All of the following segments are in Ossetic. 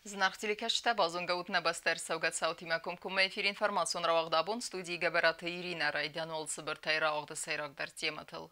Зынаргъ телекӕсджытӕ, базонгӕ ут нӕ бӕстӕ ӕрцӕугӕ цаутимӕ комкоммӕ эфир информацион рауагъд абон студийы Гӕбӕраты Иринӕ. Райдиан уал цыбыртӕй рауагъды сӕйрагдӕр темӕтыл.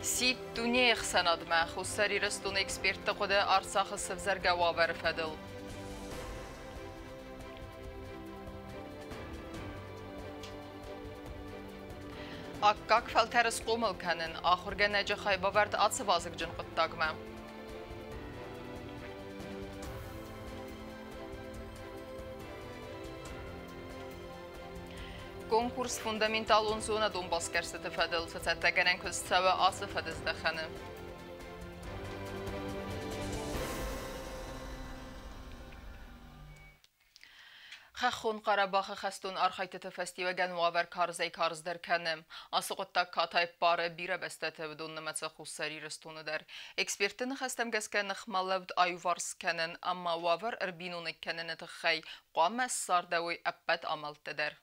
Сидт дунейы ӕхсӕнадмӕ Хуссар Ирыстоны экспертты хъуыды Арцахы сӕвзӕргӕ уавӕры фӕдыл. Аккаг фӕлтӕры схъомыл кӕнын ахуыргӕнӕджы хайбавӕрд ацы вазыгджын хъуыддагмӕ. Конкурс фундаменталон зонадон басгӕрстыты фӕдыл цы цӕттӕгӕнӕн куыст цӕуы ацы фӕдыздӕхӕны. Хӕххон Хъарабахы хӕстон архӕйдтыты фӕстиуӕгӕн уавӕр карзӕй-карздӕр кӕны. Ацы хъуыддаг катай ппары бирӕ бӕстӕты, уыдон нымӕцы Хуссар Ирыстоны дӕр. Экспертты ныхӕстӕм гӕсгӕ ныхмӕлӕуд аиуварс кӕнын ӕмӕ уавӕр ӕрбиноныг кӕныны тыххӕй хъуамӕ ссардӕуой ӕппӕт амӕлттӕ дӕр.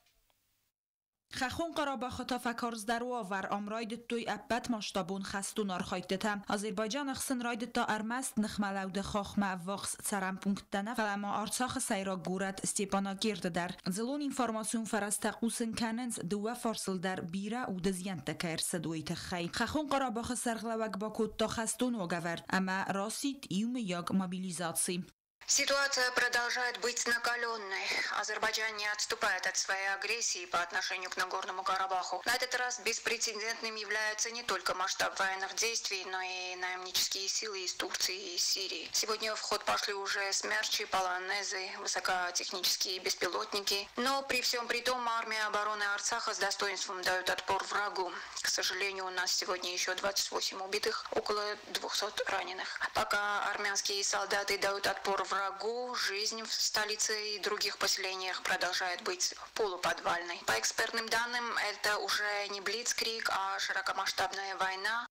Хӕххон Хъарабахы та фӕкарздӕр уавӕр, ам райдыдтой ӕппӕтмасштабон хӕстон архӕйдтытӕ. Азербайджаны хсӕн райдыдта ӕрмӕст ныхмӕлӕуды хахмӕ ӕввахс цӕрӕн пункттӕ нӕ, фӕлӕ ма Арцахы сӕйраг горӕт Степанакерты дӕр. Дзыллон информацион фӕрӕзтӕ хъусын кӕнынц, дыууӕ фарсыл дӕр бирӕ уды зиӕнттӕ кӕй ӕрцыд, уый тыххӕй. Хӕххон Хъарабахы сӕргълӕууӕг бакодта хӕстон уагӕвӕрд ӕмӕ расидт иумӕйаг мобилизаци. Ситуация продолжает быть накаленной. Азербайджан не отступает от своей агрессии по отношению к Нагорному Карабаху. На этот раз беспрецедентным является не только масштаб военных действий, но и наемнические силы из Турции и Сирии. Сегодня в ход пошли уже смерчи, полонезы, высокотехнические беспилотники. Но при всем при том армия обороны Арцаха с достоинством дает отпор врагу. К сожалению, у нас сегодня еще 28 убитых, около 200 раненых. Пока армянские солдаты дают отпор врагу, жизнь в столице и других поселениях продолжает быть полуподвальной. По экспертным данным, это уже не блицкриг, а широкомасштабная война.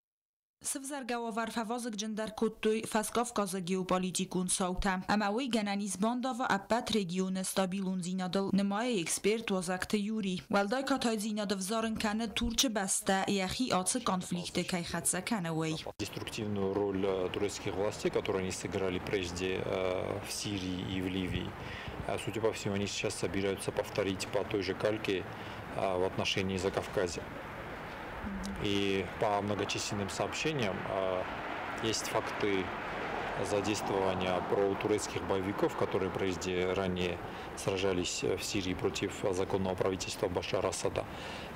Сывзӕргӕ уавӕр фӕвазыгджындӕр кодтой Фӕскавказы геополитикон цаутӕ, ӕмӕ уый гӕнӕн ис бандава ӕппӕт регионы стабилондзинадыл, нымайы эксперт Уазӕгты Юрий. Уӕлдай катайдзинад ӕвзарын кӕны Турчы бӕстӕ йӕхи ацы конфликты кӕй хӕццӕ кӕны, уый. Деструктивную роль турецких властей, которую они сыграли прежде в Сирии и в Ливии, судя по всему, они сейчас собираются повторить по той же кальке в отношении Закавказья. И по многочисленным сообщениям есть факты задействования протурецких боевиков, которые прежде ранее сражались в Сирии против законного правительства Башара Асада,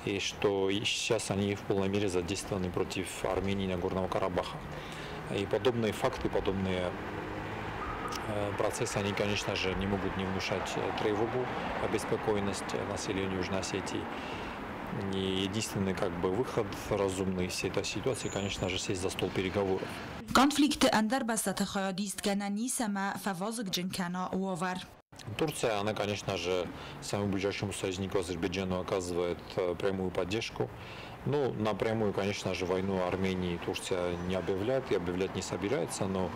и что сейчас они в полной мере задействованы против Армении и Нагорного Карабаха. И подобные факты, подобные процессы, они, конечно же, не могут не внушать тревогу, обеспокоенность населению Южной Осетии. И единственный как бы выход разумный из всей этой ситуации, конечно же, сесть за стол переговоров. Конфликты ӕндӕр бӕстӕты хайадист гӕнӕн ис ӕмӕ фӕвазыгджын кӕна уавӕр. Турция, она, конечно же, самому ближайшему союзнику Азербайджану оказывает прямую поддержку. Ну, напрямую, конечно же, войну Армении Турция не объявляет и объявлять не собирается, но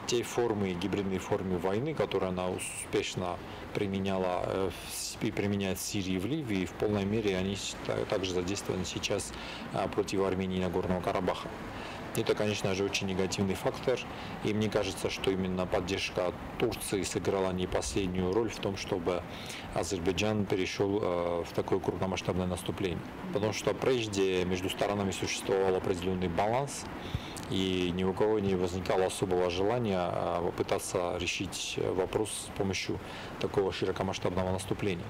те формы, гибридные формы войны, которые она успешно применяла и применяет в Сирии и в Ливии, в полной мере они также задействованы сейчас против Армении и Нагорного Карабаха. Это, конечно же, очень негативный фактор, и мне кажется, что именно поддержка Турции сыграла не последнюю роль в том, чтобы Азербайджан перешел в такое крупномасштабное наступление. Потому что прежде между сторонами существовал определенный баланс, и ни у кого не возникало особого желания попытаться решить вопрос с помощью такого широкомасштабного наступления.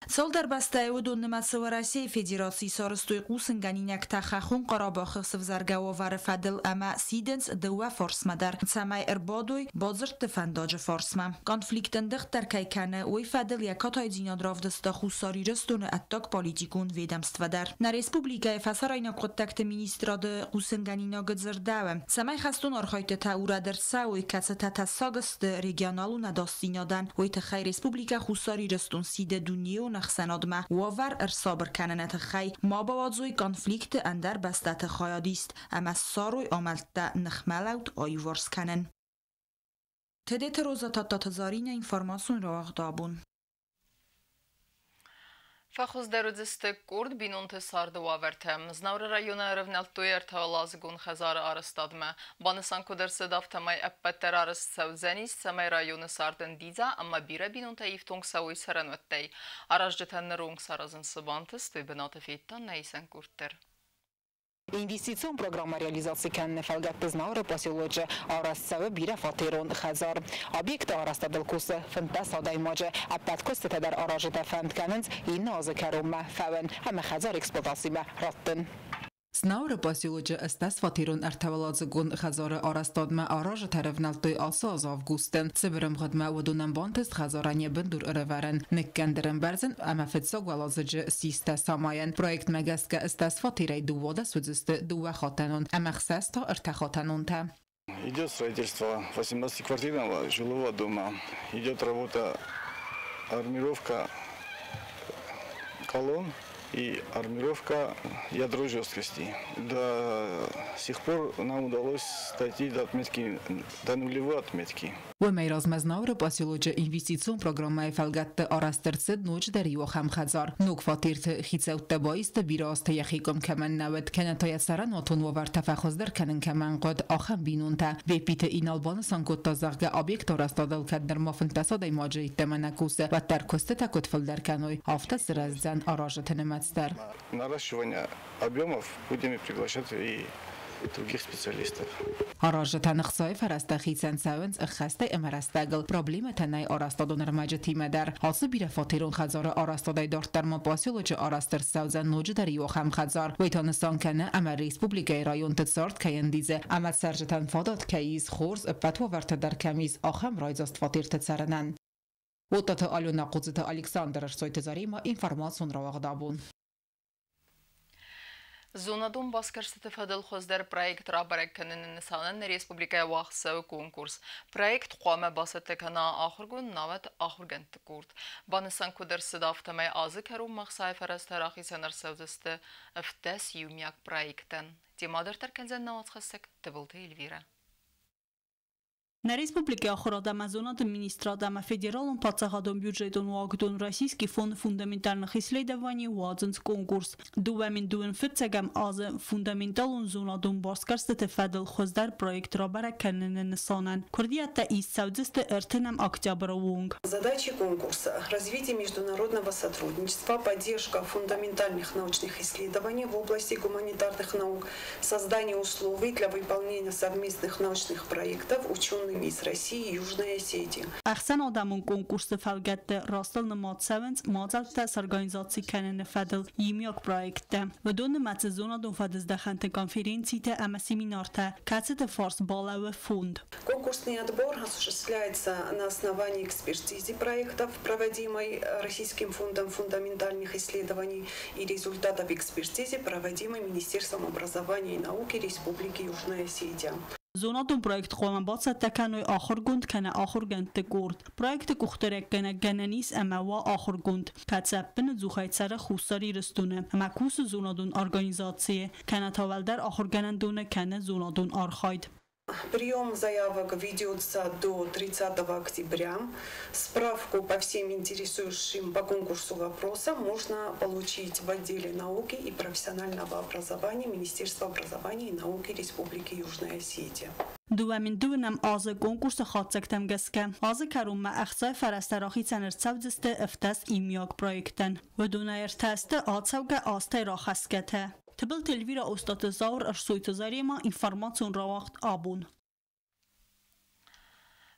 Цалдӕр бӕстӕйы, уыдон нымӕцы Уӕрӕсейы Федераци, сарӕзтой хъусынгӕнинӕгтӕ Хӕххон Хъарабахы сывзӕргӕ уавӕры фӕдыл ӕмӕ сидынц дыууӕ фарсмӕ дӕр, цӕмӕй ӕрбадой бадзырдты фӕндаджы фарсмӕ. Конфликт ӕндыгъддӕр кӕй кӕны, уый фӕдыл йӕ катайдзинад равдыста Хуссар Ирыстоны ӕддагполитикон ведомство дӕр. Нӕ республикӕйы фӕсарӕйнаг хъуыддӕгты министрады хъусынгӕнинагы дзырдӕуы, цӕмӕй хӕстон архӕйдтытӕ урӕд ӕрцӕуой, кӕцытӕ тӕссаг сты регионалон ӕдасдзинадӕн, уый тыххӕй Республикӕ Хуссар Ирыстон сиды дунеон ӕхсӕнадмӕ уавӕр ӕрсабыр кӕныны тыххӕй, ма бауадзой конфликты ӕндӕр бӕстӕты хайадист ӕмӕ ссарой амӕлттӕ ныхмӕлӕуд аиуварс кӕнын. Тедеты Роза, Тадтаты Заринӕ, информацион рауагъд абон. Фӕхуыздӕр уыдзысты къорд бинонты царды уавӕртӕ. Знауыры районы ӕрӕвнӕлдтой ӕртӕуӕладзыгон хӕдзары арӕзтадмӕ. Банысан куыд ӕрцыд, афтӕмӕй ӕппӕт дӕр арӕзт цӕудзӕнис, цӕмӕй районы цард ӕндидза ӕмӕ бирӕ бинонтӕ ифтонг цӕуой цӕрӕнуӕттӕй. Аразджытӕн ныронг саразын цы бантыст, уый бынаты федта нӕ исӕн къорд дӕр. Инвестицион программӕ реализаци кӕныны фӕлгӕтты Знауыры поселочы арӕзт цӕуы бирӕфатерон хӕдзар. Объекты арӕзтадыл кусы 15 адӕймаджы. Ӕппӕт куыстытӕ дӕр аразджытӕ фӕнд кӕнынц иннӕ азы кӕронмӕ фӕуын ӕмӕ хӕдзар эксплуатацимӕ раттын. Знауыры поселочы 80-фатерон ӕртӕуӕладзыгон хӕдзары арӕзтадмӕ аразджытӕ ӕрӕвнӕлдтой ацы аз августы. Цыбыр ӕмгъуыдмӕ уыдонӕн бантыст хӕдзарӕн йӕ бындур ӕрӕвӕрын, ныккӕнд ӕрӕмбӕрзын ӕмӕ фыццаг уӕладзыджы систӕ самайын. Проектмӕ гӕсгӕ 80 фатерӕй 12 уыдзысты дыууӕхатӕнон ӕмӕ 6 та ӕртӕхатӕнонтӕ. Идет строительство 18-квартирного жилого дома. Идет работа армировка колонн и армировка ядро жесткости. До сих пор нам удалось дойти до отметки, до нулевой отметки. Уымӕй размӕ Знауыры поселочы инвестицион программӕйы фӕлгӕтты арӕзт ӕрцыд ноджыдӕр иу ахӕм хӕдзар. Ног фатерты хицӕуттӕ баисты, бирӕ азты йӕхи къуым кӕмӕн нӕ уыд, кӕнӕ та йӕ цӕрӕнуатон уавӕртӕ фӕхуыздӕр кӕнын кӕмӕн хъуыд, ахӕм бинонтӕ. Беппиты Инал банысан кодта, зӕгъгӕ, объекты арӕзтадыл кӕд нырма 15 адӕймаджы йеддӕмӕ нӕ кусы, уӕддӕр куыстытӕ куыд фылдӕр кӕной, афтӕ сырӕздзӕн аразджыты нымӕц дӕр. Наращивание объемов будем приглашать и других специалистов. Аразджытӕн ӕхцайы фӕрӕзтӕ хицӕн цӕуынц ӕххӕстӕй ӕмӕ рӕстӕгыл. Проблемӕтӕ нӕй арӕзтадон ӕрмӕджытимӕ дӕр. Ацы бирӕфатерон хӕдзары арӕзтадӕй дарддӕр ма поселочы арӕзт ӕрцӕудзӕн ноджыдӕр иу ахӕм хӕдзар. Уый та нысан кӕны, ӕмӕ республикӕйы районты цард кӕй ӕндидзы ӕмӕ цӕрджытӕн фадат кӕй ис, хорз, ӕппӕт уавӕртӕ дӕр кӕм ис, ахӕм райдзаст фатерты цӕрынӕн. Оттаты Алена, Хъуццыты Александр, Ӕрсойты Заремӕ, информацион рауагъд «Абон». Зонадон басгӕрстыты фӕдыл хуыздӕр проект рабӕрӕг кӕныны нысанӕн нӕ республикӕйы уагъд цӕуы конкурс. Проект хъуамӕ бацӕттӕ кӕна ахуыргонд, науӕд ахуыргӕндты къорд. Банысан куыд ӕрцыд, афтӕмӕй азы кӕронмӕ ӕхцайы фӕрӕзтӕ рахицӕн ӕрцӕудзысты 17 иумиаг проектӕн. Темӕ дарддӕр кӕндзӕн нӕ уацхӕссӕг Тыбылты Эльвирӕ. Нӕ республикӕйы ахуырад ӕмӕ зонады министрад ӕмӕ федералон паддзахадон бюджетон уагдон Российский фонд фундаментальных исследований уадзынц конкурс 2021 азы фундаменталон зонадон басгӕрстыты фӕдыл хуыздӕр проект рабӕрӕг кӕныны нысанӕн. Куырдиӕттӕ ист цӕудзысты 30 октябры онг. Задачи конкурса – развитие международного сотрудничества, поддержка фундаментальных научных исследований в области гуманитарных наук, создание условий для выполнения совместных научных проектов учеными из России и Южной Осетии. Ӕхсӕнадӕмон конкурсы фӕлгӕтты растыл нымад цӕуынц мадзӕлттӕ сорганизаци кӕныны фӕдыл иумиаг проекттӕ. Уыдон нымӕцы зонадон фӕдыздӕхӕнты конференцитӕ ӕмӕ семинартӕ, кӕцыты фарс балӕууы фонд. Конкурсный отбор осуществляется на основании экспертизы проектов, проводимой Российским фондом фундаментальных исследований, и результатов экспертизы, проводимой Министерством образования и науки Республики Южная Осетия. Зонадон проект хъуамӕ бацӕттӕ кӕной ахуыргонд кӕнӕ ахуыргӕндты къорд. Проекты къухдариуӕггӕнӕг гӕнӕн ис ӕмӕ уа ахуыргонд, кӕцы ӕппынӕдзухӕй цӕры Хуссар Ирыстоны ӕмӕ кусы зонадон организацийы, кӕнӕ та уӕлдӕр ахуыргӕнӕндоны кӕны зонадон архайд. Прием заявок ведется до 30 октября. Справку по всем интересующим по конкурсу вопросам можно получить в отделе науки и профессионального образования Министерства образования и науки Республики Южная Осетия. 2009 азы конкурсы хатдзӕгтӕм гӕсгӕ азы кӕронмӕ ӕхцайы фӕрӕзтӕ рахицӕн ӕрцӕудзысты 17 иумиаг проектӕн. Уыдонӕй ӕртӕ сты ацӕугӕ азтӕй рахӕсгӕтӕ. Тыбылты Эльвира, Остъаты Зауыр, Ӕрсойты Заремӕ, информацион рауагъд «Абон».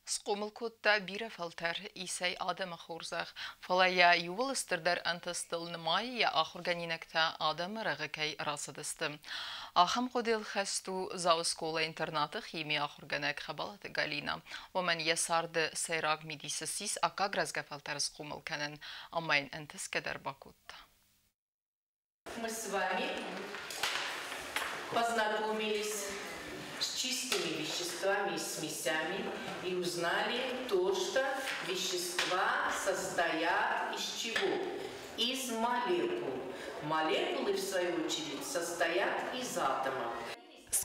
Схъомыл кодта бирӕ фӕлтӕр, исӕй адӕмы хорзӕх, фӕлӕ йӕ иууыл стырдӕр ӕнтыстыл нымайы, йӕ ахуыргӕнинӕгтӕ адӕмы рӕгъы кӕй рацыдысты. Ахӕм хъуыдыйыл хӕст у Дзауы скъола-интернаты химийы ахуыргӕнӕг Хӕбӕлаты Галина. Уымӕн йӕ царды сӕйраг мидис ссис аккаг рӕзгӕ фӕлтӕр схъомыл кӕнын, ӕмӕ йын ӕнтысгӕ дӕр бакодта. Мы с вами познакомились с чистыми веществами и смесями и узнали то, что вещества состоят из чего? Из молекул. Молекулы, в свою очередь, состоят из атомов.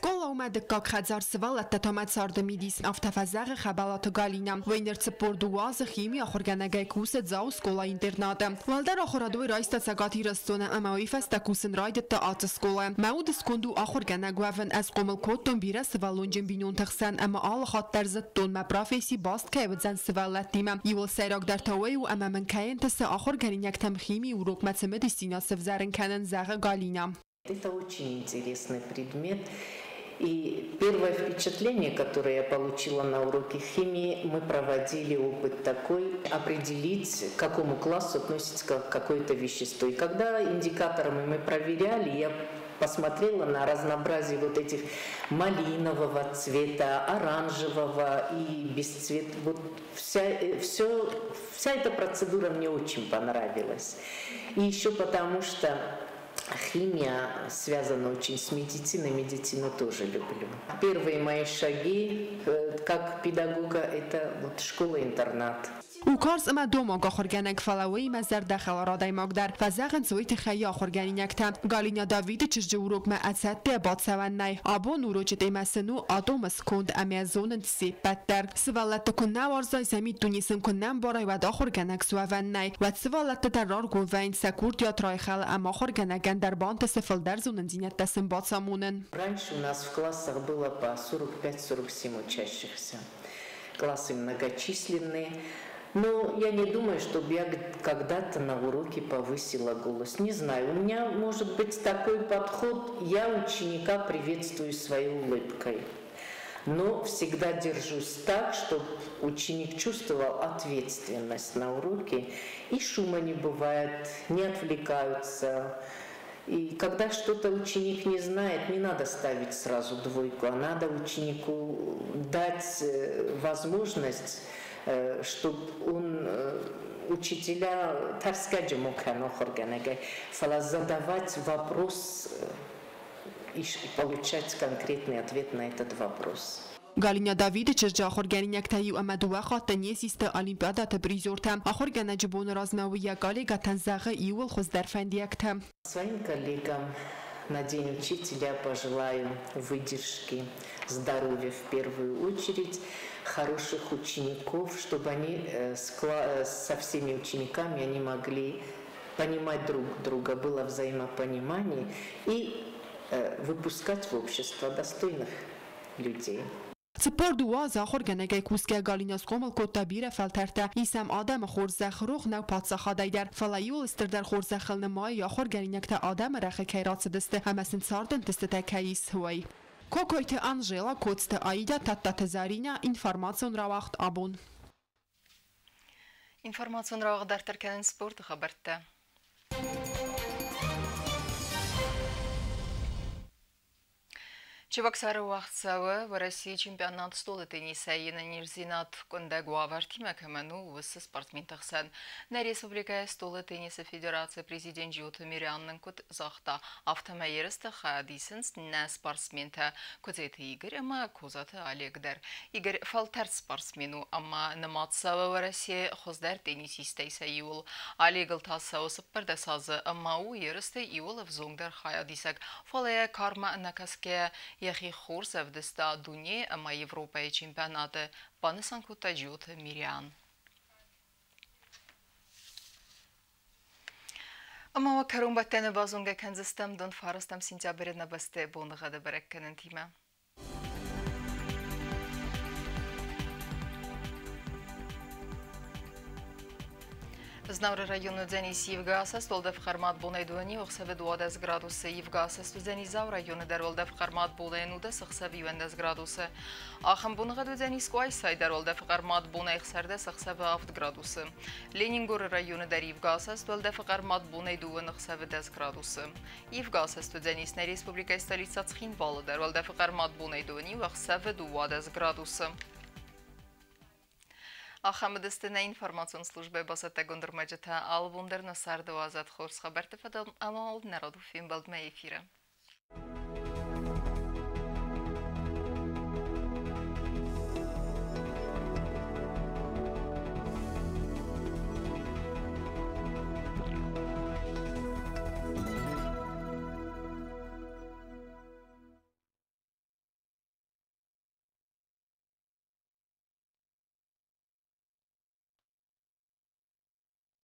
Скъола у мӕ дыккаг хӕдзар, сывӕллӕттӕ та мӕ царды мидис, афтӕ фӕзӕгъы Хӕбӕлаты Галинӕ. Уый ныр 42 азы химийы ахуыргӕнӕгӕй кусы Дзауы скъола-интернаты. Уӕлдӕр ахуырад уый райста Цӕгат Ирыстоны ӕмӕ уый фӕстӕ кусын райдыдта ацы скъолайы. Мӕ уды сконд у ахуыргӕнӕг уӕвын. Ӕз хъомыл кодтон бирӕ сывӕллонджын бинонты хсӕн ӕмӕ алы хатт дӕр зыдтон, мӕ професси баст кӕй уыдзӕн сывӕллӕттимӕ. Иууыл сӕйрагдӕр та уый у, ӕмӕ мын кӕй ӕнтысы ахуыргӕнинӕгтӕм химийы урокмӕ цымыдисдзинад сӕвзӕрын кӕнын, зӕгъы Галинӕ. Это очень интересный предмет. И первое впечатление, которое я получила на уроке химии, мы проводили опыт такой, определить, к какому классу относится какое-то вещество. И когда индикаторами мы проверяли, я посмотрела на разнообразие вот этих малинового цвета, оранжевого и без цвета. Вот вся эта процедура мне очень понравилась. И еще потому, что химия связана очень с медициной, медицину тоже люблю. Первые мои шаги как педагога – это вот школа-интернат. У карз ӕмӕ домаг ахуыргӕнӕг, фӕлӕ уыимӕ зӕрдӕхӕлар адӕймаг дӕр, фӕзӕгъынц уый тыххӕй ахуыргӕнинӕгтӕ. Галинӕ Давиды чызджы урокмӕ ӕдзӕттӕ бацӕуӕн нӕй. Абон урочы темӕ сын у атомы сконд ӕмӕ зонынц се ппӕт дӕр. Сывӕллӕтты куы нӕ уарзай, сӕ миддуне сын куы нӕ ӕмбарай, уӕд ахуыргӕнӕг суӕвӕн нӕй. Уӕд сывӕллӕтты дӕр раргом вӕййынц, сӕ курдиат райхӕлы ӕмӕ ахуыргӕнӕгӕн дӕр бантысы фылдӕр зонындзинӕдтӕ сын бацамонын. Раньше у нас в классах было по 45-47 учащихся. Классы многочисленные. Но я не думаю, чтобы я когда-то на уроке повысила голос. Не знаю, у меня может быть такой подход, я ученика приветствую своей улыбкой. Но всегда держусь так, чтобы ученик чувствовал ответственность на уроке. И шума не бывает, не отвлекаются. И когда что-то ученик не знает, не надо ставить сразу двойку, а надо ученику дать возможность, чтобы он учителя, тӕрсгӕ ма кӕн ахуыргӕнӕгӕй, фӕлӕ задавать вопрос и получать конкретный ответ на этот вопрос. Галинӕ Давиды чызджы ахуыргӕнинӕгтӕ иу ӕмӕ дыууӕ хатты не систы олимпиадӕты призертӕ. Ахуыргӕнӕджы боны размӕ уый йӕ коллегӕтӕн зӕгъы иууыл хуыздӕр фӕндиӕгтӕ. Своим коллегам на День учителя пожелаю выдержки, здоровья в первую очередь, хороших учеников, чтобы они со всеми учениками они могли понимать друг друга, было взаимопонимание и выпускать в общество достойных людей. 42 азы ахуыргӕнӕгӕй кусгӕ Галинӕ схъомыл кодта бирӕ фӕлтӕртӕ. Ис ӕм адӕмы хорзӕх, рох нӕу паддзахадӕй дӕр. Фӕлӕ иууыл стырдӕр хорзӕхыл нымайы, йӕ ахуыргӕнинӕгтӕ адӕмы рӕгъы кӕй рацыдысты ӕмӕ сын царды ӕнтыстытӕ кӕй ис, уый. Кокойты Анжела, Коцты Аидӕ, Тадтаты Зӕринӕ, информацион рауагъд Абон. Информацион рауагъд дарддӕр кӕнынц спорты хабӕрттӕ. Чебоксары уагъд цӕуы Уӕрӕсейы чемпионат стъолы теннисӕй йе нӕниздзинад къуындӕг уавӕртимӕ кӕмӕн у, уыцы спортсменты хсӕн. Нӕ республикӕйы стъолы теннисы федерацийы президент Джиоты Мириан нын куыд загъта, афтӕмӕй ерысты хайад исынц нӕ спортсментӕ Куыдзеты Игорь ӕмӕ Козаты Олег дӕр. Игорь фӕлтӕрд спортсмен у ӕмӕ нымад цӕуы Уӕрӕсейы хуыздӕр теннисисттӕй сӕ иуыл. Олегыл та цӕуы 14 азы ӕмӕ у ерысты иууыл ӕвзонгдӕр хайадисӕг, фӕлӕ йӕ кармӕ ӕнӕкӕсгӕйӕ йӕхи хорз ӕвдыста дунейы ӕмӕ Европӕйы чемпионаты, банысан кодта Джиоты Мириан. Ӕмӕ уӕ кӕронбӕттӕны базонгӕ кӕндзыстӕм дон 9 сентябры нӕ бӕсты боныгъӕды бӕрӕггӕнӕнтимӕ. Знауыры районы уыдзӕнис ивгӕ асӕст, уӕлдӕф хъӕрмад бонӕй дуӕни, ӕхсӕвы 12 градусы. Ивгӕ асӕст уыдзӕни Дзауы районы дӕр, уӕлдӕф хъӕрмад бонӕй 19, ӕхсӕвы 11 градусы. Ахӕм боныгъӕд уыдзӕнис Къуайсайы дӕр, уӕлдӕф хъӕрмад бонӕй 16, ӕхсӕвы 7 градусы. Ленингоры районы дӕр ивгӕ асӕст, уӕлдӕфы хъӕрмад бонӕй 2, ӕхсӕвы 10 градусы. Ивгӕ асӕст уыдзӕнис нӕ республикӕйы столицӕ Цхинвалы дӕр, уӕлдӕфы хъӕрмад бонӕй 2, ӕхсӕвы 12 градусы. Ахӕм уыдысты нӕ информацион службӕйы бацӕттӕгонд ӕрмӕджытӕ. Алы бон дӕр нӕ царды уадзӕд хорз хабӕртты фӕдыл ӕмӕ народу фембӕлдмӕ эфиры.